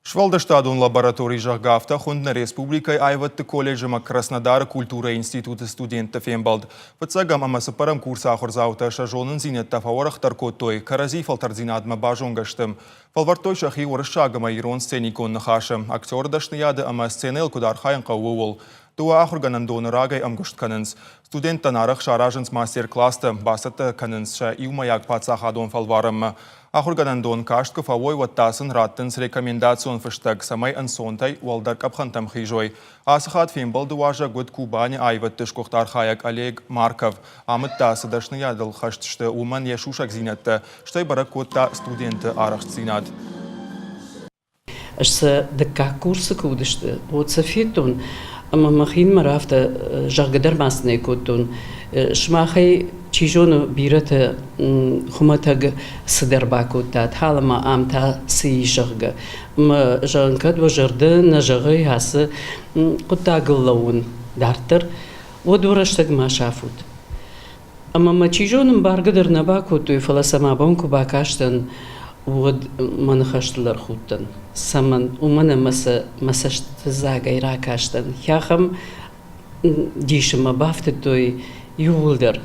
Сфӕлдыстадон лаборатори, зӕгъгӕ, афтӕ хуынд нӕ республикӕйы аивӕдты колледжы ӕмӕ Краснодары культурӕйы институты студентты фембӕлд. Фыццӕгӕм ӕмӕ цыппӕрӕм курсы ахуырдзаутӕ сӕ зонындзинӕдтӕ фӕуӕрӕхдӕр кодтой, кӕрӕдзи фӕлтӕрддзинадмӕ базонгӕ сты. Фӕлвӕрдтой сӕхи уырыссаг ӕмӕ ирон сценикон ныхасы, актеры дӕсныйады ӕмӕ сценӕйыл куыд архайын хъӕуы, ууыл. Дыууӕ ахуыргӕнӕндоны рагӕй ӕмгуыст кӕнынц. Студенттӕн арӕх саразынц мастер-класстӕ, бацӕттӕ кӕнынц сӕ иумӕйаг паддзахадон фӕлварӕнмӕ. Ахуыргӕнӕндон каст куы фӕуой, уӕд та сын раттынц рекомендацион фыстӕг, цӕмӕй ӕнцонтӕй уӕлдӕр къӕпхӕнтӕм хизой. Ацы хатт фембӕлды уазӕг уыд Кубаны аивӕдты сгуыхт архайӕг Олег Марков. Амыдта, цы дӕсныйадыл хӕст сты, уымӕн йӕ сусӕгдзинӕдтӕ, стӕй бӕрӕг кодта студенты арӕхстдзинад. Ӕз сӕ дыккаг курсы куы уыдысты, уӕд сӕ федтон ӕмӕ мӕхинымӕр афтӕ зӕгъгӕ дӕр ма сын ӕй кодтон. Сымахӕй, чи зоны, бирӕтӕ хуымӕтӕг цыдӕр бакодтат, ӕмӕ ам та цы ис, зӕгъгӕ. Ӕмӕ, зӕгъын, кӕд уӕ зӕрдӕ нӕ зӕгъы ацы хъуыддагыл лӕууын дарддӕр, уӕд уӕ рӕстӕг ма сафут. Ӕмӕ мӕ чи зоны, ӕмбаргӕ дӕр нӕ бакодтой, фӕлӕ сӕм абон куы бакастӕн, уӕд мӕ ныхӕстыл ӕрхудтӕн. Цӕмӕн? Уымӕн ӕмӕ сӕ мӕ цӕстыдзагӕй ракастӕн. Ахӕм дисы мӕ бафтыдтой иууылдӕр.